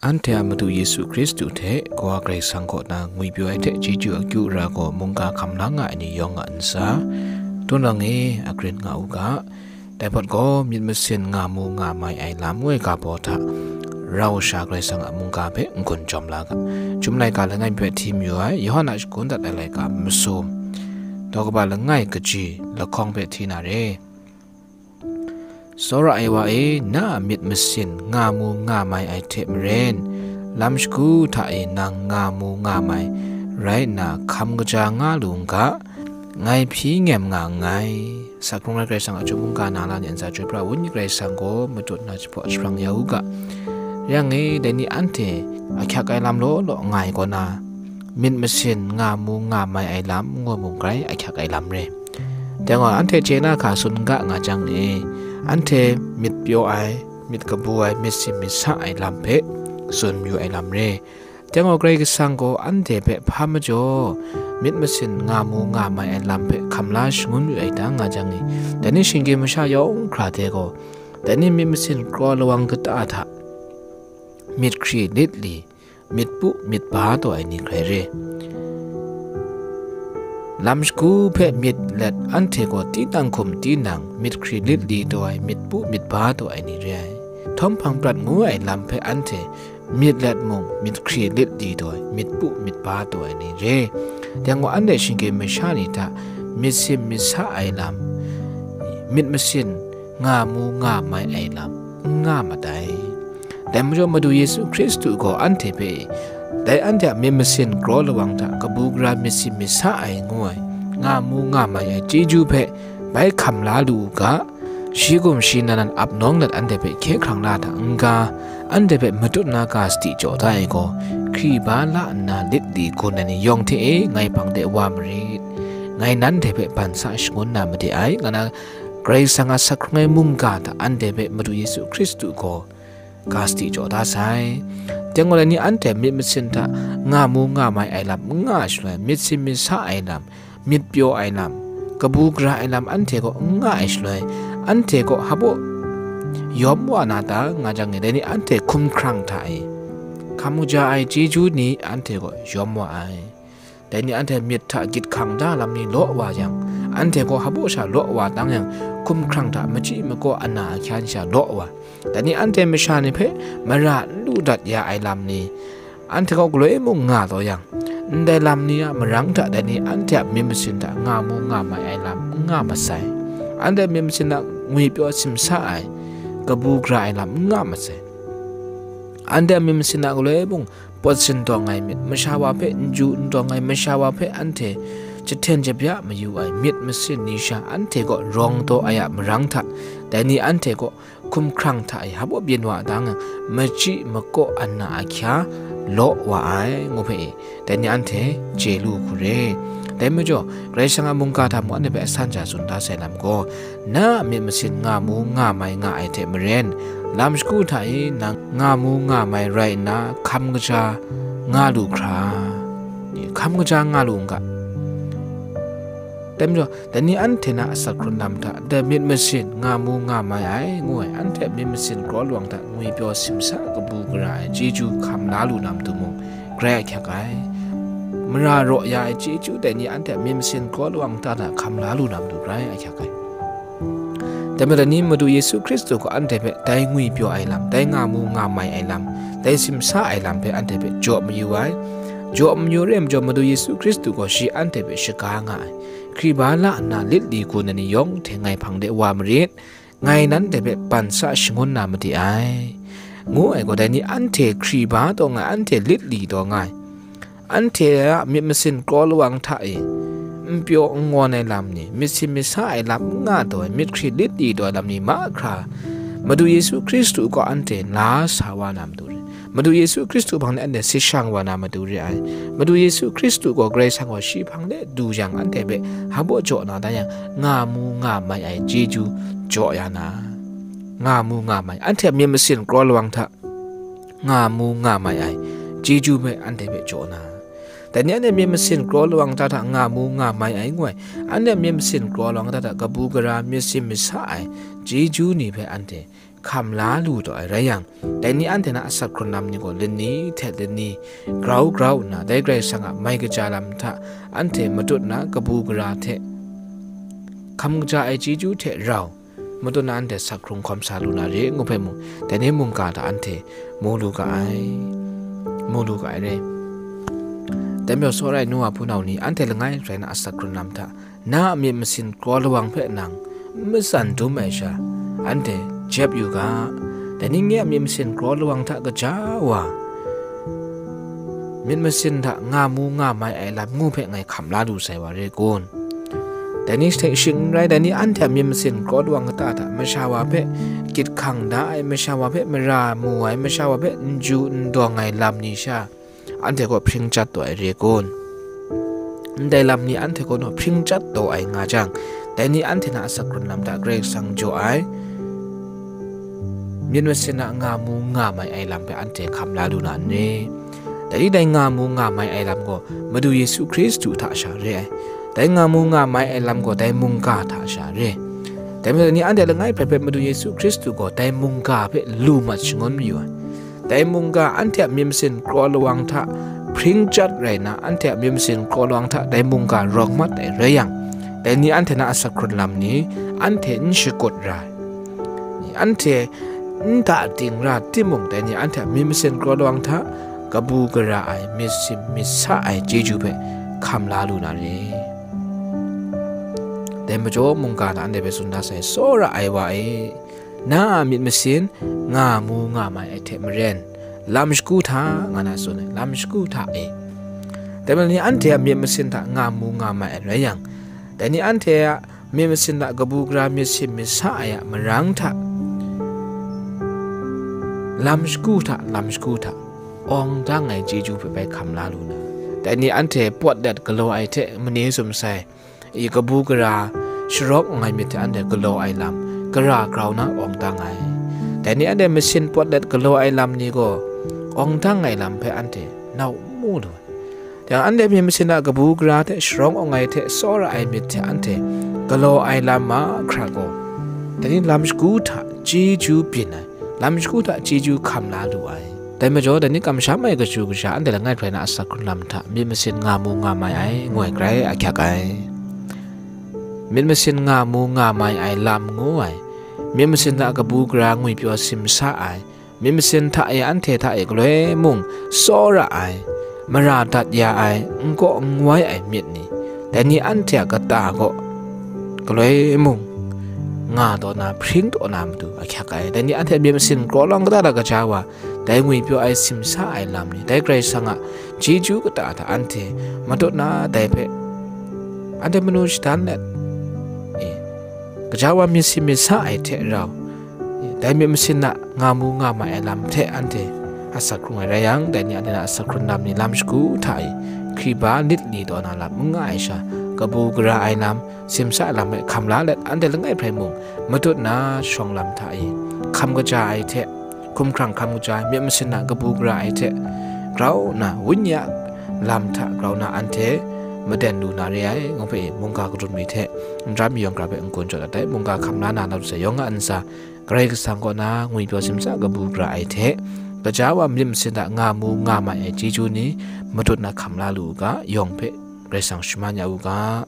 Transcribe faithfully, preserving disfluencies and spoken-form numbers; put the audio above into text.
Anhte a Madu Yesu Hkristu hte Kawa Karai Kasang kaw na ngwipyaw ai hte chyeju akyu ara gaw mungga hkam la nga ai ni yawng a ntsa, tungdawng e, a grin nga u ga. Dai hpawt gaw myit masin nga mu nga mai ai lam ngu ai ga baw hta, rau sha Karai Kasang a mungga hpe n-gun jawm la ga. Chyum laika langai mi hpe hti mayu ai, Yawhan a shagun dat ai laika masum, daw kaba langai kaji lahkawng hpe hti na re. Tsawra ai wa e, na a myit masin nga mu nga mai ai hte maren, lam shagu hta e nang nga mu nga mai rai nna, hkam kaja nga lu n ga, ngai hpyi ngem nga nngai. Asak hkrung ai Karai Kasang a chyum mungga na la ni ntsa, chyoi pra ai Wenyi Karai Kasang gaw matut na jahpaw jahprang ya u ga. Rai yang e, dai ni anhte ahkyak ai lam law law nga ai kaw na, myit masin nga mu nga mai ai lam n-gun mung grai ahkyak ai lam re. Dai gaw anhte chye na hka tsun n ga nga jang e, anhte myit pyaw ai, myit kabu ai, myit sim myit sa ai lam hpe tsun mayu ai lam re. Dai gaw Karai Kasang gaw anhte hpe hpa majaw myit masin nga mu nga mai ai lam hpe hkam la shangun yu ai ta nga jang e, dai ni shinggyim masha yawng hkra hte gaw, dai ni myit masin kraw lawang kata hta myit hkri lit li, myit pu myit ba taw ai ni hkrai re. Lam shagu hpe myit let anhte gaw tinang hkum tinang myit hkri lit li taw ai, myit pu myit ba taw ai ni re ai. Htawm hpang prat ngu ai lam hpe anhte myit let mung, myit hkri lit li taw ai, myit pu myit ba taw ai ni re. Dai gaw anhte shinggyim masha ni hta myit sim myit sa ai lam, myit masin nga mu nga mai ai lam n nga mat ai. Dai majaw Madu Yesu Hkristu gaw anhte hpe, dai anhte a myit masin kraw lawang hta kabu gara myit sim myit sa ai ngu ai, nga mu nga mai ai chyeju hpe bai hkam la lu u ga, shi gum shi nan nan ap nawng let anhte hpe hkye hkrang la hta n-ga, anhte hpe matut na ga sadi jaw da ai gaw, hkri ba la nna lit li gun ai ni yawng hte e ngai hpang de wa marit. Ngai nanhte hpe ban sa shangun na made ai, nga na Karai Kasang a asak hkrung ai mungga hta anhte hpe Madu Yesu Hkristu gaw ga sadi jaw da sai. Dai gaw, dai ni anhte myit masin hta nga mu nga mai ai lam n nga ai shaloi, myit sim myit sa ai lam, myit pyaw ai lam, kabu gara ai lam anhte kaw n nga ai shaloi, anhte kaw hpaw yawm wa na ta nga jang e, dai ni anhte hkumhkrang hta e hkam kaja ai chyeju ni anhte kaw yawm wa ai. Dai ni anhte myit hta gyit hkang da lam ni law wa yang, anhte gaw hpaw sha law wa tang yang, hkumhkrang hta machyi makaw ana ahkya ni sha law wa, dai ni anhte masha ni hpe mara n lu dat ya ai lam ni, anhte gaw galoi mung nga taw yang, ndai lam ni a marang hta dai ni anhte a myit masin hta nga mu nga mai ai lam n nga masai. Anhte a myit masin hta ngwipyaw simsa ai, kabu gara ai lam n nga masai. Anhte a myit masin hta galoi mung pawt sindawng ai myit, masha wa hpe n ju n dawng ai, masha wa hpe anhte jahten jabya mayu ai myit masin ni sha anhte kaw rawng daw ai a marang hta, dai ni anhte kaw hkumhkrang hta e hpaw byin wa tang, machyi makaw ana ahkya law wa ai, ngu hpe e, dai ni anhte chye lu hku re. Dai majaw, Karai Kasang a mungga hta mung anhte hpe asan sha tsun da sai lam gaw, na a myit masin nga mu nga mai nga ai hte maren, lam shagu hta e nang nga mu nga mai rai nna, hkam kaja nga lu hkra, hkam kaja nga lu n ga. Dai majaw, dai ni anhte na asak hkrun lam hta, dai myit masin nga mu nga mai ai, ngu ai, anhte a myit masin kraw lawang hta ngwipyaw simsa kabu gara ai chyeju hkam la lu na matu mung, grai ahkyak ai. Mara raw ya ai chyeju dai ni anhte a myit masin kraw lawang hta hta hkam la lu na matu grai ahkyak ai. Dai majaw, dai ni Madu Yesu Hkristu gaw anhte hpe dai ngwipyaw ai lam, dai nga mu nga mai ai lam, dai simsa ai lam hpe anhte hpe jaw mayu ai. Jaw mayu re ai majaw, Madu Yesu Hkristu gaw shi anhte hpe shaga nga ai. Hkriba la nna lit li gun ai ni yawng hte ngai hpang de wa marit. Ngai nanhte hpe ban sa shangun na made ai, ngu ai gaw, dai ni anhte hkriba taw nga ai, anhte lit li taw nga ai, anhte a myit masin kraw lawang hta e n pyaw n ngawn ai lam ni, myit sim myit sa ai lam n nga taw ai, myit hkri lit li taw ai lam ni mahkra, Madu Yesu Hkristu kaw anhte la sa wa na matu re. Madu Yesu Hkristu hpang de anhte sit shang wa na matu re ai. Madu Yesu Hkristu gaw Karai Kasang gaw shi hpang de du yang anhte hpe hpaw jaw na dan yang, nga mu nga mai ai chyeju jaw ya na, nga mu nga mai, anhte a myit masin kraw lawang hta nga mu nga mai ai chyeju hpe anhte hpe jaw na, dai ni anhte myit masin kraw lawang hta hta nga mu nga mai ai ngu ai, anhte myit masin kraw lawang hta hta kabu gara myit sim myit sa ai chyeju ni hpe anhte hkam la lu taw ai rai yang, dai ni anhte na asak hkrun lam ni gaw lani hte lani grau grau nna, dai Karai Kasang a mai kaja lam hta anhte matut na kabu gara hte hkam kaja ai chyeju hte rau matut na anhte sak hkrung hkawm sa lu na re ngu hpe mung, dai ni mungga hta anhte mu lu ga ai, mu lu ga ai re. Dai majaw, tsawra ai nu wa hpunau ni, anhte langai rai na asak hkrun lam hta, na a myit masin kraw lawang hpe nang n matsan dum ai sha, anhte jep yu ga. Dai ni nye a myit masin kraw lawang hta gaja wa, myit masin hta nga mu nga mai ai lam ngu hpe ngai hkam la lu sai wa re kun? Dai ni hte shing n rai, dai ni anhte a myit masin kraw lawang kata hta masha wa hpe gyit hkang da ai, masha wa hpe mara mu ai, masha wa hpe n ju n dawng ai lam ni sha, anhte kaw hpring chyat taw ai re kun? Ndai lam ni anhte kaw naw hpring chyat taw ai nga jang, dai ni anhte na asak hkrun lam hta Karai Kasang jaw ai myit masin a nga mu nga mai ai lam hpe anhte hkam la lu na n re? Dai ni dai nga mu nga mai ai lam gaw Madu Yesu Hkristu hta sha re ai. Dai nga mu nga mai ai lam gaw dai mungga hta sha re. Dai majaw, dai ni anhte langai hpe hpe Madu Yesu Hkristu gaw dai mungga hpe lu mat shangun mayu ai. Dai mungga anhte a myit masin kraw lawang hta hpring chyat rai nna, anhte a myit masin kraw lawang hta dai mungga rawng mat ai rai yang, dai ni anhte na asak hkrun lam ni anhte n shakut ra ai, anhte n da ding ra timung, dai ni anhte a myit masin kraw lawang hta kabu gara ai, myit sim myit sa ai chyeju hpe hkam la lu na re? Dai majaw, mungga hta anhte hpe tsun da sai, tsawra ai wa e, na a myit masin nga mu nga mai ai hte maren, lam shagu hta, nga na tsun ai, lam shagu hta e. Dai majaw, ni anhte a myit masin hta nga mu nga mai ai rai yang, dai ni anhte a myit masin hta kabu gara myit sim myit sa ai a marang hta, lam shagu hta, lam shagu hta awng dang ai chyeju hpe bai hkam la lu na, dai ni anhte pawt let galaw ai hte mani sum sai, i kabu gara sharawng awng ai myit hte anhte galaw ai lam, gara grau na awng dang ai. Dai ni anhte masin pawt let galaw ai lam ni gaw, awng dang ai lam hpe anhte nau n mu lu ai. Yang anhte myit masin a kabu gara hte sharawng awng ai hte tsawra ai myit hte anhte galaw ai lam mahkra gaw, dai ni lam shagu hta chyeju byin ai, lam shagu hta chyeju hkam la lu ai. Dai majaw, dai ni kamsham ai kachyu kasha anhte langai hkrai na asak hkrun lam hta myit masin nga mu nga mai ai, ngu ai grai ahkyak ai. Myit masin nga mu nga mai ai lam ngu ai, myit masin hta kabu gara ngwipyaw simsa ai, myit masin hta e anhte hta e galoi mung tsawra ai, mara dat ya ai, n kaw n wai ai myit ni, dai ni anhte a kata kaw galoi mung nga taw na, hpring taw na matu ahkyak ai. Dai ni anhte a myit masin kraw lawang kata hta gaja wa, dai ngwipyaw ai simsa ai lam ni, dai Karai Kasang a chyeju kata hta anhte matut na, dai hpe anhte manu shadan let, e, gaja wa myit sim myit sa ai hte rau, e, dai myit masin a nga mu nga mai ai lam hte anhte asak hkrung ai rai yang, dai ni anhte na asak hkrun lam ni lam shagu hta e, hkriba lit li taw na lam n nga ai sha, kabu gara ai lam, simsa ai lam hpe hkam la let, anhte langai hpe rai mung matut na shawng lam hta e, hkam kaja ai hte, hkumhkrang hkam kaja ai, myit masin a kabu gara ai hte grau nna, Wenyi a lam hta grau nna anhte maden lu na re ai, ngu hpe mungga kadun mi hte n-, n-, mayawng hkra hpe n-gun jaw dat ai. Mungga hkam la na lau sai yawng a ntsa, Karai Kasang kaw na ngwipyaw simsa kabu gara ai hte, gaja wa myit masin a nga mu nga mai ai chyeju ni matut na hkam la lu u ga, yawng hpe Karai Kasang shaman ya u ga.